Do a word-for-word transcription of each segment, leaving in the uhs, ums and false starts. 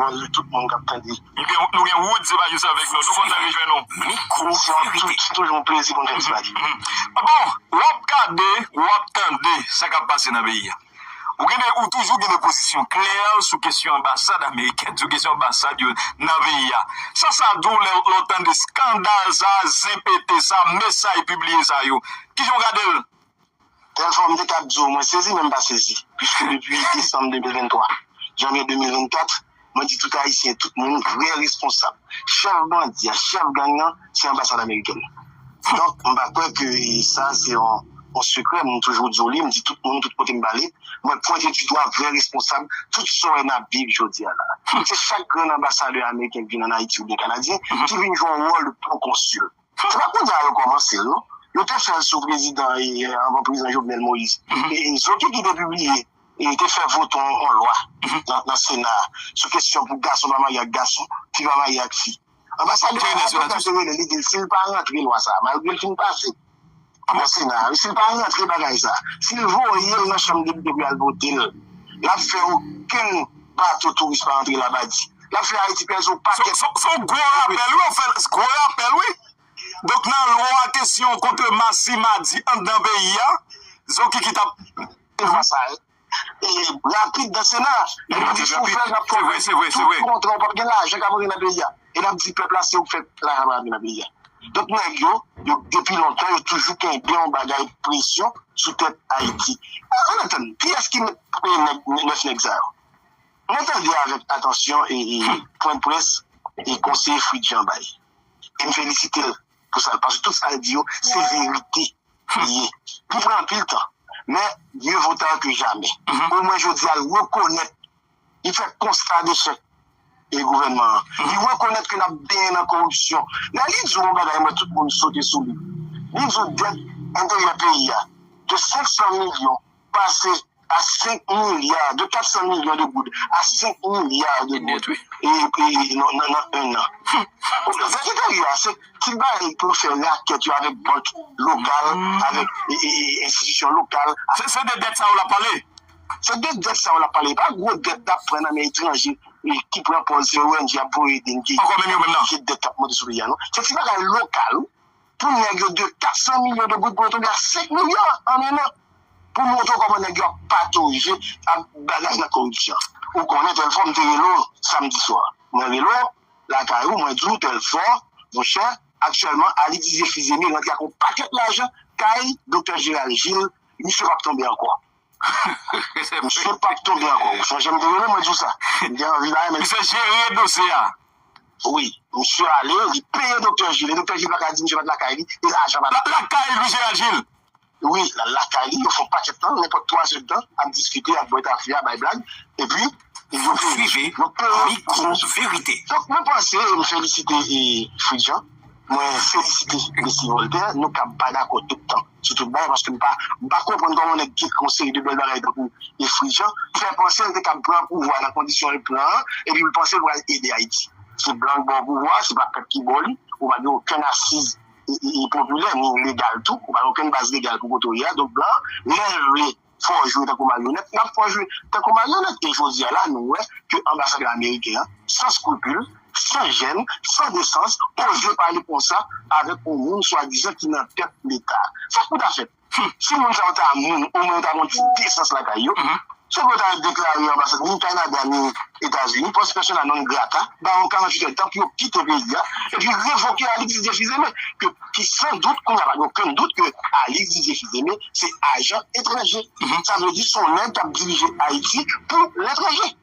Bonjou tout moun k ap tande. Nou gen, nou gen Wood, se pa jis avèk nou. Nou kontan rejwenn nou. Mikwo Se yon tou- verite. Se toujou yon plezi pou n fè ti pale. Bon, w ap gade, w ap tande sa k ap pase nan peyi a. Ou gen de, ou toujou gen de pozisyon klè sou kesyon anbasad amerikèn, sou kesyon anbasad yo nan peyi a. Sa sa di w lè lè w tande skandal sa, zen pete sa, mesaj pibliye sa yo? Kijan w gade l? Tèlfò m te ka ap di w mwen sezi, men m pa sezi. Piske depi desanm de mil venntwa, janvye de mil vennkat, mwen di tout Ayisyen, tout moun vrè responsab. Chèf bandi a, chèf gang nan, se anbasad amerikèn. Donk, m pa kwè ke sa se yon, yon sekrè, m toujou di w li, m di tout moun, tout kote m pale, mwen pwente di dwa vrè responsab, tout sa w wè n ap viv jodi a la. Se chak grenn anbasadè ameriken k vin ann Ayiti oubyen kanadyen ki vin jwe yon wòl de pwokonsil. Se pa kounye a yo kòmanse l non. Yo te fè l sou prezidan e anvan prezidan Jovenel Moïse. E Zokiki te pibliye e te fè vote yon yon lwa nan nan Sena a sou kesyon pou gason pa marye ak gason, fi pa marye ak fi. Anbasadè a Kenneth Jonas te rele li di l si l pa rantre lwa sa a, malgre l fin pase nan Sena a, si l pa rantre bagay sa a, si l voye l nan chanm depite pou y al vote l, l ap fè okenn bato touris pa antre Labadi. L ap fè Ayiti pèdi yon pakèt. Se yon gwo rapèl wi, w fè l gwo rapèl wi. Donk nan lwa kesyon kont masi madi anndan peyi a, Zokiki t ap. Te fè sa, e rapid nan Sena a, epi di si w fè l n ap konprann tout kontra w p ap gen lajan k ap rantre nan peyi a. E n ap di pèp la se ou k fè lajan pa rantre nan peyi a. Donk nèg yo, yo depi lontan yo toujou kenbe yon bagay presyon sou tèt Ayiti. Ann antann, kiyès ki met nèg nèf nèg sa yo? Mwen tande avèk atansyon e pwen près e konseye Fritz Jean bay. E m felisite l pou sa l, paske tout sa l di yo, se verite li ye. Li pran anpil tan, men mieux vaut tard que jamais. Omwen jodi a l rekonèt, li fè konsta dechèk e gouvènman an. Li rekonèt ke n ap benyen nan koripsyon. Lè li di w yon bagay, mwen tout moun sote sou li. Li di w dèt enteryè peyi a de senk san milyon pase a senk milya, de kat san milyon de goud a senk milya de goud e, e, nan, nan, nan en an. Vètitèri a, se ti bagay pou fè rakèt yo avèk bank lokal, avèk e, e, e, enstitisyon lokal. Se, se de dèt sa yo l ap pale? Se de dèt sa yo l ap pale. E pa gwo dèt n ap pran nan men etranje e, ki pran pòz se O N G ap voye ede n ki, ki dèt k ap monte sou peyi a, non. Se ti bagay lokal. Pou nèg yo de kat san milyon de goud pou yo tonbe a senk milya an en an. Pou montre w kòman nèg yo ap patoje ak bagay nan koripsyon. Ou konnen Tèlfò, m te rele w samdi swa. Mwen rele w lakay ou, mwen di w Tèlfò, monchè, aktyèlman, Alix Didier Fils-Aimé rantre ak yon pakèt lajan kay Doktè Gérald Gilles, misye p ap tonbe ankò. Misye p ap tonbe ankò. Ou sonje m te rele w, mwen di w sa. M te anvi la, men. Misye jere dosye a. Wi, misye ale, li peye Doktè Gilles. E Doktè Gilles pa ka di misye pa t lakay li, e lajan pa t. Lakay Louis Gérald Gilles. Wi, l al lakay li, yo fè yon pakèt tan, nenpòt twa zè tan, ap diskite, ap bwè kafe, ap bay blag, epi yo peye. Yo peye. Donk, mwen panse, e m felisite e, Fritz Jean, mwen felisite Leslie Voltaire, nou kab pa dakò tout tan sou tout bagay, paske m pa, m pa konprann kòman yon nèg ki ekri yon seri de bèl bagay tankou e Fritz Jean fè panse l te kab pran pouvwa nan kondisyon l pran an, epi l panse l pral ede Ayiti. Se blan k ba w pouvwa a, se pa pèp ki ba w li, ou pa gen okenn asiz e, e, e popilè, ni legal tou, ou pa gen okenn baz legal pou kote w ye a, donk blan an, lè l vle fè w jwe tankou maryonèt, l ap fè w jwe tankou maryonèt. E jodi a la, nou wè ke anbasadè ameriken an, san skripil, san jèn, san desans, oze pale konsa avèk yon moun swadizan ki nan tèt Leta. Sa k pou ta fèt? Si moun sa yo ta moun, omwen yo ta gen yon ti desans lakay yo, se pou yo ta deklare anbasad ni Kanada ni Etazini, post persona non grata, ba yo karanntuit è tan pou yo kite peyi a, epi revoke Alix Didier Fils-Aimé, ke, ki san dout, kounye a pa gen okenn dout ke Alix Didier Fils-Aimé se ajan etranje. Sa vle di se yon nèg k ap dirije Ayiti pou letranje.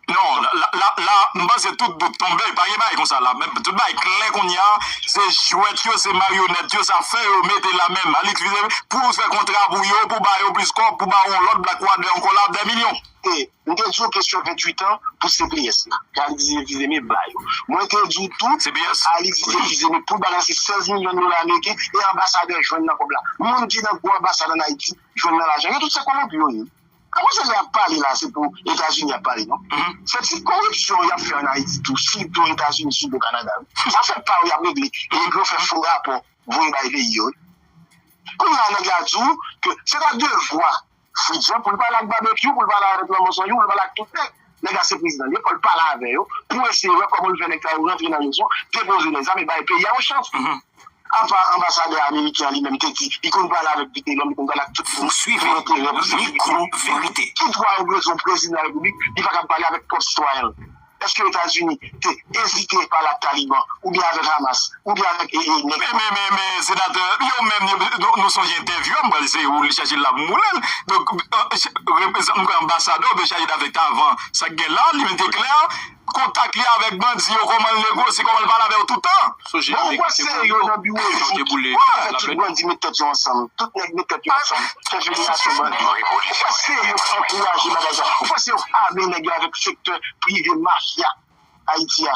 Non, la, la, la, la, m panse tout dout tonbe, pa gen bagay konsa la. Men tout bagay klè kounye a, se jwèt yo, se maryonèt yo, sa fè yo mete la menm. Alix Fils-Aimé, pou fè kontra pou yo, pou ba yo plis kòb, pou ba yo yon lòt Blackwater ankò la, dè milyon. E, m te di w kesyon venntuit an pou C P S la, ke Alix Didier Fils-Aimé ba yo. Mwen te di w tou, Alix Didier Fils-Aimé, pou l ba la se sèz milyon dola ameriken, e anbasadè jwenn nan kòb la. Moun ki nan gwo anbasad ann Ayiti jwenn nan lajan. Yo tout se kowonpi yo ye. Kòman se lè y ap pale la, se pou Etazini y ap pale, non? Se ti koripsyon y ap fè ann Ayiti tou, sitou Etazini, sitou Kanada. Sa fè pa yo y ap regle, e yo fè fo rapò, voye bay peyi yo. Kounye a, nèg la di w ke se ta devwa Fritz Jean pou l pale ak Babekyou, pou l pale avèk Lanmò San Jou, pou l pale ak tout nèg. Nèg la se prezidan li ye, fò l pale avè yo pou eseye wè kòman l fè nèg sa yo rantre nan rezon, depoze lèzam e bay peyi a yon chans. Apa anbasadè ameriken an li menm te di li konn pale avèk Vitelòm, li konn pale ak tout moun pou enterè, pou sekirite. Ki dwa yo bezwen yon prezidan repiblik li pa kab pale avèk pwòp sitwayen l? Èske Etazini te ezite pale ak Taliban oubyen avèk Hamas oubyen avèk e, e, nèg Men, men, men, men, senatè, yo menm, yo, nou, nou sonje entèvyou a, m pral se ou li chache l ap moule l. Donk, euh, reprezan-, m kwè anbasadè oubyen chaje dafè etazini, sa k gen la, li menm te klè, kontak li avèk bandi yo, kòman l negosye, kòman l pale avè yo toutan. Sonje Bon, ou avèk kwè se yo nan biwo yo te boule avèk tout bandi met tèt yo ansanm, tout nèg met tèt yo ansanm, fè federasyon bandi. Ou kwè se yo k ankouraje bagay sa? Ou kwè se yo k ame nèg yo avèk sektè prive mafya Ayiti a?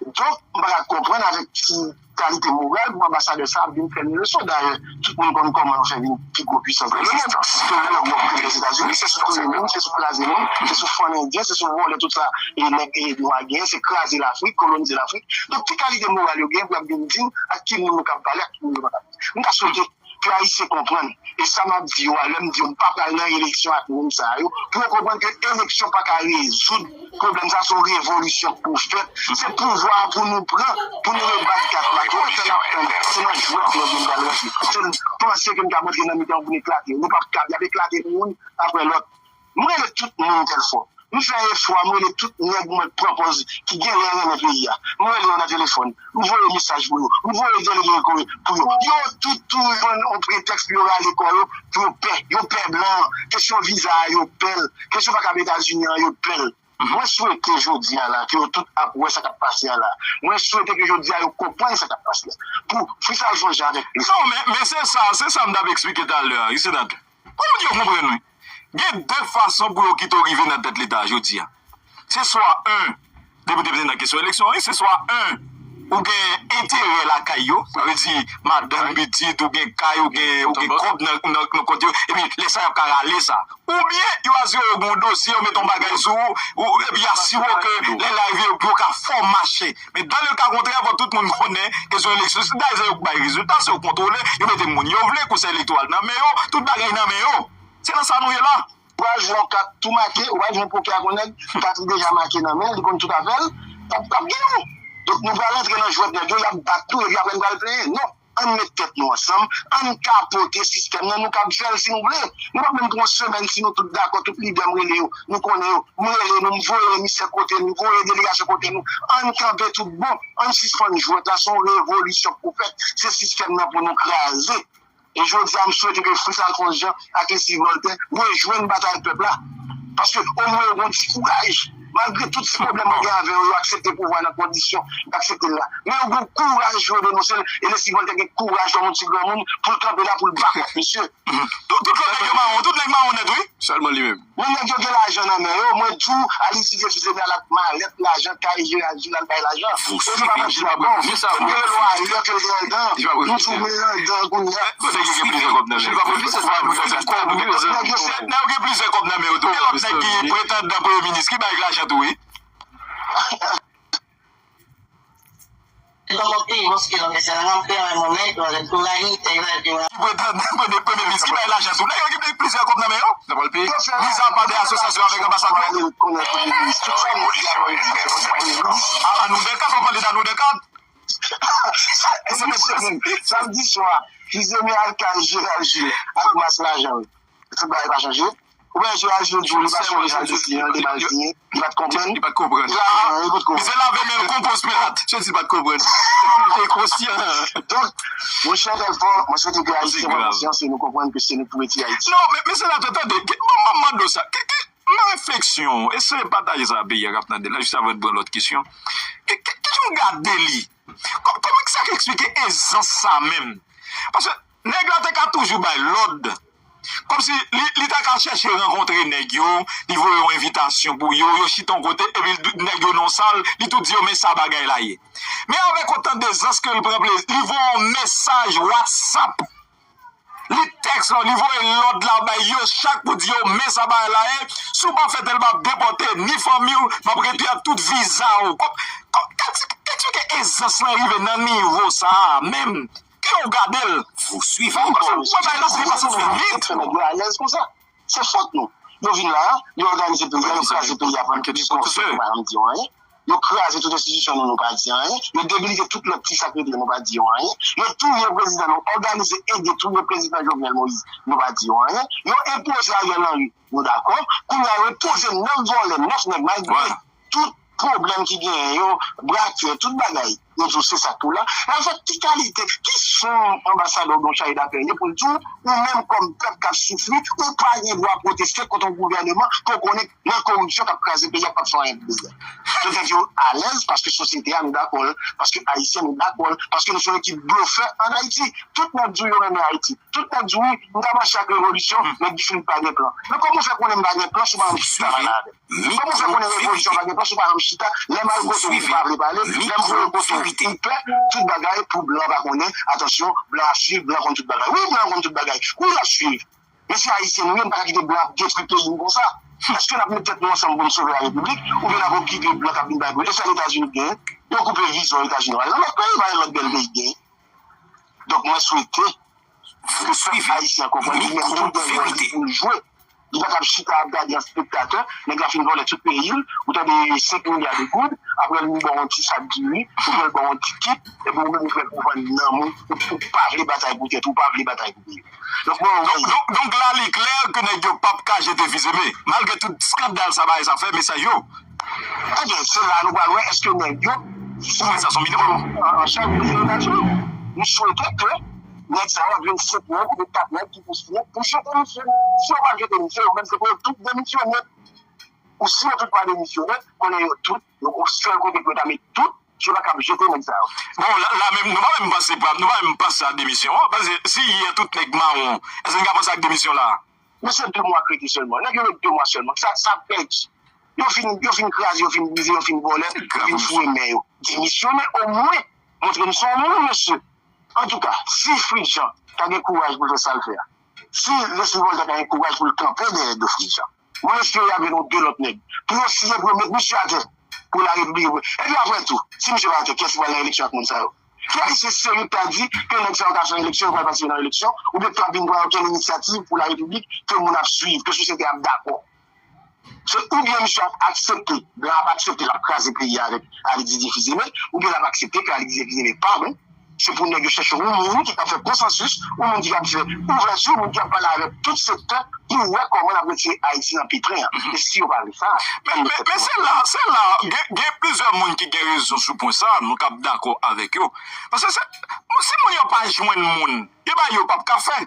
Donk, m pa ka konprann avèk ki kalite moral pou anbasadè sa ap vin fè n leson. Dayè, tout moun konn kòman yo fè vin pi gwo pwisans nan lemonn. Se sou lè w ap Lèzetazini, se sou touye moun, se sou kraze moun, se sou fann endyen, se sou vòlè tout sa e nèg e nwa genyen, se kraze Lafrik, kolonize Lafrik. Donk, ki kalite moral yo genyen pou y ap vin di n ak ki moun nou kab pale, ak ki moun nou pa kab? M ta swete ke Ayisyen konprann. E sa m ap di yo a, lè m di yo m pa pral nan eleksyon ak moun sa yo, pou yo konprann ke eleksyon pa ka rezoud pwoblèm sa, se yon revolisyon k pou fèt. Se pouvwa a pou nou pran, pou nou rebat kat la. Ki kote n ap tann? Se nan jwèt nou vin pral rantre. Se n panse ke n kab rantre nan mitan pou n eklate. Nou p ap kab, y ap eklate yon moun apre lòt. M rele tout moun tèl fò. M fè efò, m rele tout nèg mwen k pran pòz ki genlè renmen peyi a. M rele yo nan telefòn. M voye mesaj pou yo. M voye delege pou yo. Yo tout tou jwenn yon pretèks pou yo rale kò yo, pou yo pè. Yo pè blan an. Kesyon viza a, yo pè l. Kesyon pa kab Etazini an, yo pè l. Mwen swete jodi a la ke yo tout ap wè sa k ap pase a la. Mwen swete ke jodi a yo konprann sa k ap pase a. Pou Fritz Alphonse Jean avèk Chris. Non, men, men se sa, se sa m t ap eksplike talè a, wi, senatè. Pou moun yo konprann, wi. Gen de fason pou yo kite w rive nan tèt Leta a jodi a. Se swa, en, depi w te nan kesyon eleksyon, wi, se swa, en, ou gen enterè lakay yo, sa vle di madanm, pitit, ou gen kay, ou gen, ou gen kòb nan, nan, nan kont yo, epi lè sa y ap ka rale sa. Oubyen, yo asire w gen yon dosye, yo mete yon bagay sou ou, ou, epi y asire w ke lè l rive, yo ka fè w mache. Men dans le cas contraire, fò tout moun konnen ke se yon eleksyon. Dayè, se yo k bay rezilta, se yo k kontwole, yo mete moun yo vle, konsèy elektoral nan men yo, tout bagay nan men yo. Se nan sa nou ye la. Ou pral jwe yon kat tou make, ou pral jwe yon pokè ak yon nèg, kat li deja make nan men l, li konn tout afè l, k ap, k ap gen nou. Donk, nou pral antre nan jwèt nèg yo, y ap bat nou, epi apre n pral plenyen. Non. Ann met tèt nou ansanm, ann kapote sistèm nan, nou kab fè l si nou vle. Nou p ap menm pran yon semèn si nou tout dakò, tout lidè m rele yo, nou konnen yo, m rele nou, m voye emisè kote nou, voye delegasyon kote nou, ann kanpe tout bon, ann sispann jwèt la, se yon revolisyon k pou fèt, se sistèm nan pou nou kraze. E jodi a, m swete ke Fritz Alphonse Jean ak Leslie Voltaire rejwenn batay pèp la. Paske omwen yo gon ti kouraj. Malgre tout ti pwoblèm yo gen avè yo, yo aksepte pouvwa nan kondisyon yo aksepte l la. Men yo gon kouraj pou yo denonse l. E Leslie Voltaire gen kouraj kòm yon ti granmoun pou l kanpe la pou l bat kont misye. Tout, tout lòt nèg yo mawon, tout nèg mawon nèt, wi. Sèlman li menm. Men nèg yo gen lajan nan men yo, mwen di w, Alizide Fils-Aimé al ak malèt lajan, kay Jeral Gil al bay lajan. Epi pa manti la, bon, m rele w ayè ke l gen andan, m di w men andan kounye a. Nèg yo gen plizyè kòb nan men yo. Nèg yo gen plizyè kòb nan men yo tou. Lòt nèg ki pretandan premye minis, ki bay lajan tou, wi. Ki pretandan premye, premye minis, ki bay lajan tou. Nèg yo gen plizyè kòb nan men yo. Mizapa de asosyasyon avèk anbasadè. A, a nou de kat, w ap pale de a nou de kat. Samdi swa, Fils-Aimé al kay Jeral Gil ak mas lajan. Tout bagay pa chanje. Ou wè Jeral Gil di w li pa sonje sa l te siyen an, li te mal siyen, li pa t konprann. Li pa t konprann. Li pa konprann, li pa t konprann. Misye lave men l konpòs Pilat. Se di l pa t konprann. Li te konsyan. Donk, monchè Delfò, mwen swete ke Ayisyen pran konsyans e nou konprann ke se nou k pou retire Ayiti. Non, men, men senatè, tande, ban m mande w sa. Ki, ki, nan refleksyon w, eseye pataje sa a peyi a k ap tande l la, jis avan n pran lòt kesyon. Ki, ki, kijan w gade li? Kò-, kòman sa k eksplike ezans sa menm? Paske nèg la te ka toujou bay lòd. Kòmsi li, li ta ka chèche rankontre nèg yo, li voye yon envitasyon pou yo, yo chita yon kote, epi l, nèg yo nan yon sal, li tou di yo, men sa bagay la ye. Men avèk otan dezans ke l pran plezi, li voye yon mesaj WhatsApp. Li tèks la, li voye lòd la bay yo chak pou di yo, men sa bagay la ye, si w pa fè tèl, m ap depòte ni fanmi w, m ap retire tout viza w. Kò-, kò-, kèk, kèk, kèk ezans lan rive nan nivo sa a menm? Ke w gade l. Vous suivez. Ou wè bagay la trepase yon limit. Se fòt nou. Yo vin la, yo òganize peyi a, yo kraze peyi a pandan de konsèy, nou pa janm di yo anyen. Yo kraze tout enstitisyon nou, nou pa di anyen. Yo debilite tout lòt ti sa k rete, nou pa di yo anyen. Yo touye prezidan nou, òganize, ede touye prezidan Jovenel Moïse, nou pa di yo anyen. Yo enpoze Ariel Henry, nou dakò. Kounye a, yo enpoze nèf vòlè, nèf nèg, malgre tout pwoblèm ki genyen yo, brakè, tout bagay, yo di w se sa k pou la. Anfèt, ki kalite, ki son anbasadè oubyen w chaje dafè ye pou l di w, ou menm kòm pèp k ap soufri, ou pa gen dwa pwoteste kont yon gouvèneman ke w konnen nan koripsyon k ap kraze peyi a, k p ap fè anyen pou peyi a. Petèt yo alèz paske sosyete a nou dakò l, paske Ayisyen nou dakò l, paske nou se yon ekip blofè ann Ayiti. Tout nèg di w yo renmen Ayiti. Tout nèg di w wi, m ta mache ak revolisyon, men Guy Philippe pa gen plan. Men kòman w fè konnen m pa gen plan si w pa janm chita pale avè m? Kòman w fè konnen revolisyon pa gen plan si w pa janm chita? Lè m al kote w, ou pa vle pale. Lè m voye kote w, ou pè. Tout bagay pou blan pa konnen. Atansyon, blan ap swiv, blan konn tout bagay. Wi, blan konn tout bagay. Wi, l ap swiv. Men se Ayisyen nou ye, m pa ka kite blan ap detwi peyi m konsa. Èske n ap met tèt nou ansanm pou n sove larepiblik, oubyen n ap okipe blan k ap vin bay pwoblèm? E sa Etazini k genyen? Yo koupe vizyon Etazini. Lòt peyi, pa gen lòt bèl peyi k genyen. Donk, mwen swete ke pèp ayisyen an konprann li menm tou gen wòl li pou l jwe. Li pa t ap chita ap gade an spektatè, nèg la fin vòlè tout peyi l, ou tande senk milya de goud, apre l vin ba w yon ti sak diri, oubyen l ba w yon ti kit, epi ou menm ou fè konprann nan moun, ou, ou pa vle batay pou tèt ou, ou pa vle batay pou peyi w. Donk, mwen, donk, donk, donk la, li klè ke nèg yo p ap ka jete Fils-Aimé, malgre tout eskandal sa bagay sa fè, mesaj yo. Ebyen, se la nou pral wè èske nèg yo, pou mwen, sa se yon minimòm. An, an chèf de delegasyon, nou swete ke nèg sa yo vin senk nèg oubyen kat nèg ki pou siyen pou jete misye. Si yo pa jete misye, yo menm se pou yo tout demisyone. Ou si yo tout pa demisyone, konnen yo tout, yo gon sèl kote pou yo ta met tout, yo pa kab jete nèg sa yo. Bon, la, la menm, nou pa menm panse, nou pa menm panse a demisyon an, paske si yè tout nèg mawon, èske n ka panse ak demisyon la? Men se de mwa k rete sèlman. Nèg yo ret de mwa sèlman. Sa, sa pèdi. Yo fin, yo fin kraze, yo fin brize, yo fin vòlè, yo fin foure men yo. Demisyone omwen. Montre m se yon moun, mesye. Antouka, si Fritz Jean ta gen kouraj pou l fè sa l fè a, si Leslie Voltaire ta gen kouraj pou l kanpe dèyè do Fritz Jean, mwen espere y ap jwenn yon de lòt nèg pou yo siyen, pou yo met misye atè, pou larepiblik. Epi apre tou, si misye pa atè, kiyès ki pral nan eleksyon ak moun sa yo? Ki Ayisyen serye k ta di ke nèg sa yo ka fè eleksyon, yo pral patisipe nan eleksyon, oubyen k ta vin pran okenn inisyativ pou larepiblik ke moun ap swiv, ke sosyete ap dakò? Se oubyen misye ap aksepte, blan ap aksepte l ap kraze peyi a avèk Alix Didier Fils-Aimé, oubyen l ap aksepte ke Alix Didier Fils-Aimé pa bon. Se pou nèg yo chèche yon moun ki ka fè konsansis, yon moun ki ka fè ouvèti, yon moun ki ap pale avèk tout sektè pou wè kòman n ap retire Ayiti nan pitren an. E si yo pa vle sa, men, men, men se la, se la, gen, gen plizyè moun ki gen rezon sou pwen sa, nou kab dakò avèk yo. Paske se, si moun yo pa jwenn moun, yo pa, yo p ap ka fè.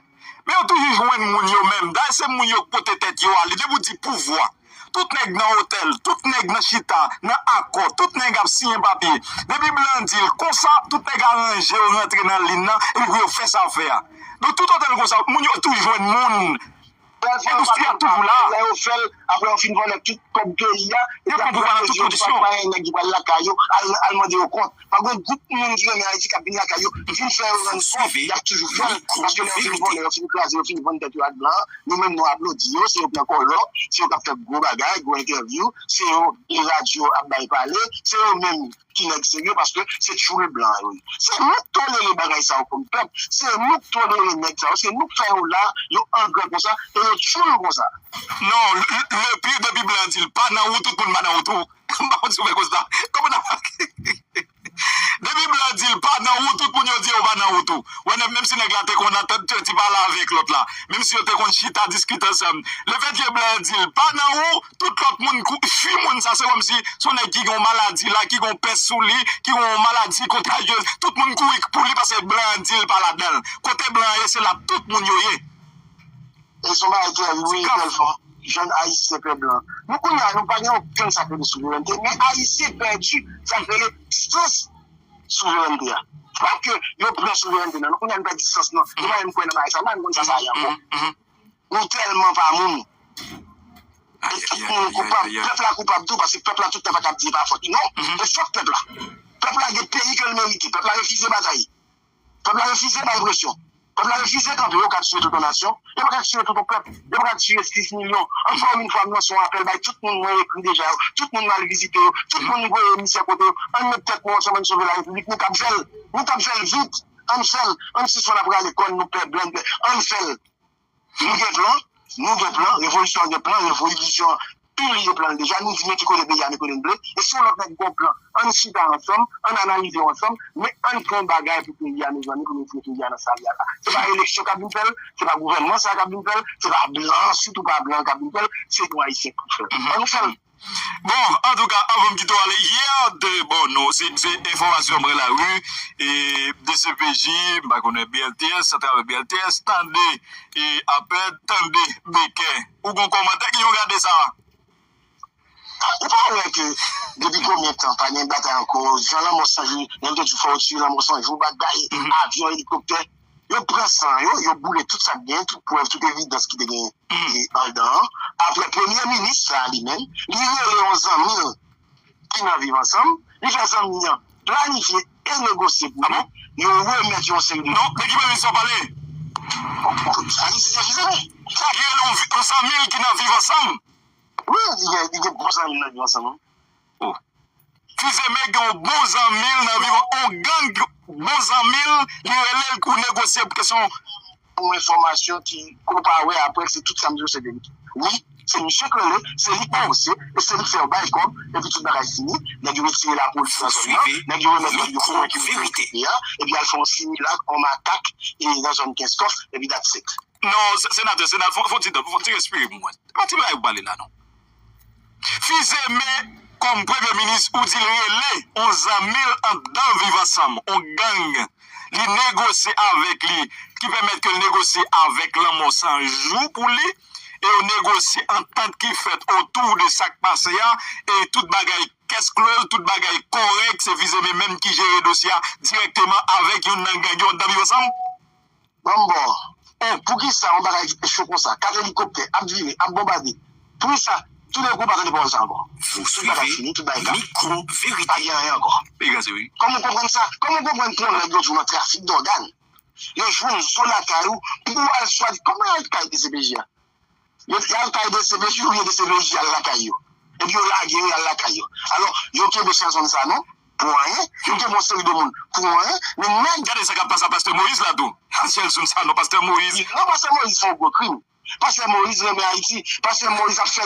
Men yo toujou jwenn moun yo menm. Dayè se moun yo k pote tèt yo ale. Depi w di pouvwa, tout nèg nan otèl, tout nèg nan chita, nan akò, tout nèg ap siyen papye. Depi blan di l konsa, tout nèg aranje yo rantre nan liy nan, epi pou yo fè sa yo fè a. Donk, tout otèl konsa, moun yo toujou jwenn moun. Endistri a toujou la. Lè yo fè l, apre yo fin vòlè tout kòb peyi a, yo pran pouvwa nan tout kondisyon. Pa gen nèg ki pral lakay yo, al, al mande yo kont. Pa gen gwoup moun ki renmen Ayiti k ap vin lakay yo, vin fè yo rann kont, y ap toujou fè l. Paske lè yo fin vòlè, yo fin kraze, yo fin vann tèt yo ak blan an, nou menm nou aplodi yo, se yo pran kòlò, se yo k ap fè gwo bagay, gwo entèvyou, se yo radyo ap bay pale, se yo menm ki nèg serye, paske se tchoul blan yo ye. Se nou k tolere bagay sa yo kòm pèp, se nou k tolere nèg sa yo, se nou k fè yo la, yo angrè konsa, e yo tchoul konsa. Non, le, le pire, depi blan di l pa nan wout, tout moun pa nan wout ou. M pa konn si w fè konsta. Kòman n ap Depi blan di l pa nan wout, tout moun yo di yo pa nan wout ou. Wè, menm si nèg la te konn antann, te, te pale avèk lòt la, menm si yo te konn chita diskite ansanm, lefètke blan di l pa nan ou, tout lòt moun kou, fwi moun sa, se kòmsi se yon nèg ki gen yon maladi la, ki gen yon pès sou li, ki gen yon maladi kontajyez, tout moun kouri pou li paske blan di l pa ladan l. Kote blan ye, se la tout moun yo ye. E se yon bagay ki rive tèlman jèn Ayisyen pè blan. Nou kounye a, nou pa gen okenn sa k rele souverènte, men Ayisyen pèdi sa k rele sans souverènte a. Se pa ke yo pran souverènte nan, nou kounye a nou pèdi sans nan. Nou pa menm kwè nan bagay sa, nou pa menm konn sa sa ye ankò. Nou tèlman pa moun. E tout moun koupab, pèp la koupab tou, paske pèp la tout tan pa t ap di e pa fòt li, non. E fòt pèp la. Pèp la gen peyi ke l merite, pèp la refize batay. Pèp la refize bay presyon. Pèp la refize kanpe. Yo ka tiye tout yon nasyon. Yo pa ka tiye tout yon pèp. Yo pa ka tiye sis milyon. Ankò yon fwa, m lanse yon apèl bay tout moun mwen ekri deja yo, tout moun m al vizite yo, tout moun m voye emisè kote yo. Ann met tèt nou ansanm, ann sove larepiblik. Nou kab fè l. Nou kab fè l vit. Ann fè l. Ann sispann ap rale kò n, nou pè blan, nou pè. Ann fè l. Nou gen plan. Nou gen plan, revolisyon an gen plan, revolisyon an pibliye plan l deja, nou di men ki kote peyi a, men kote n vle. E si yon lòt nèg gen yon plan, ann chita ansanm, ann analize yo ansanm, men ann fè yon bagay pou peyi a, mezanmi, pou nou retire peyi a nan sa li ye a la. Se pa eleksyon k ap vin fè l, se pa gouvènman sa k ap vin fè l, se pa blan, sitou pa blan k ap vin fè l, se nou Ayisyen k pou fè l. Ann nou fè l. Bon, antouka, anvan m kite w ale, yè, de, bon, nou, se, se enfòmasyon mwen la, wi, e, D C P J, m pa konnen B L T S, atravè B L T S, tande, e, apèd, tande, Beken. Ou gon kòmantè ki yon gade sa? Ou pa wè ke depi konbyen tan pa gen batay ankò, jan Lanmò San Jou, nèg yo toujou fè yo tiye Lanmò San Jou, bagay, avyon, elikoptè, yo pran san yo, yo boule tout sa k gen, tout prèv, tout evidans ki te gen e, anndan an. Apre, premye minis sa a li menm, li rele yon zanmi l ki nan Viv Ansanm, li fè zanmi an planifye e negosye pou li, yo remèt yon seri de... Non, de ki premye minis w ap pale? Sa ki se fize? Sa ki rele yon vi- yon zanmi l ki nan Viv Ansanm? Wi, li gen, li gen bon zanmi nan Viv Ansanm, wi. Oh. Fils Aimé gen yon bon zanmi l nan Viv, yon gang bon zanmi l, li rele l pou negosye pou kesyon. Yon enfòmasyon ki, ke w pa wè apre, se tout sa m di w se verite. Wi, se misye k rele, se li k negosye, e se li k fè yo bay kòb, epi tout bagay fini, nèg yo retire lapolis nan zòn nan, nèg yo remèt nèg yo konvenki pou yo kite a, epi al fè yon similak, yon makak, e nan zòn Kenskòf, epi that's it. Non, se- senatè, senatè, fò, fò ti tan, fò ti respire pou mwen. Se pa ti bagay ou pale la, non. Fils Aimé, kòm premye minis, ou di l rele yon zanmi l anndan Viv Ansanm, yon gang. Li negosye avèk li, ki pèmèt ke l negosye avèk Lanmò San Jou pou li, e yo negosye antant ki fèt otou de sa k pase a, e tout bagay cash close, tout bagay kòrèk, se Fils Aimé menm ki jere dosye a dirèkteman avèk youn nan gang yo anndan Viv Ansanm. Ban m ba w. Oh, poukisa yon bagay ki te cho konsa? Kat elikoptè ap vire, ap bonbade. Poukisa toudenkou w pa tande pawòl sa ankò? Tout bagay fini, tout bagay ka. Mikwo verite. Pa gen anyen ankò. Peyi kraze, wi. Kòman w konprann sa? Kòman w konprann pou yon nèg yo di w nan trafik dògàn? Yo jwenn zo lakay ou pou w al swa... Kòman y al kay D C P J a? Yo, y al kay D C P J oubyen D C P J al lakay yo? Epi yo lage yo, y al lakay yo. Alò, yo kenbe Shelson Sanon pou anyen, yo kenbe yon seri de moun pou anyen, men nèg... Gade sa k ap pase a Pastè Moïse la tou. Shelson Sanon, Pastè Moïse. Non, Pastè Moïse fè yon gwo krim. Pastè Moïse renmen Ayiti. Pastè Moïse ap fè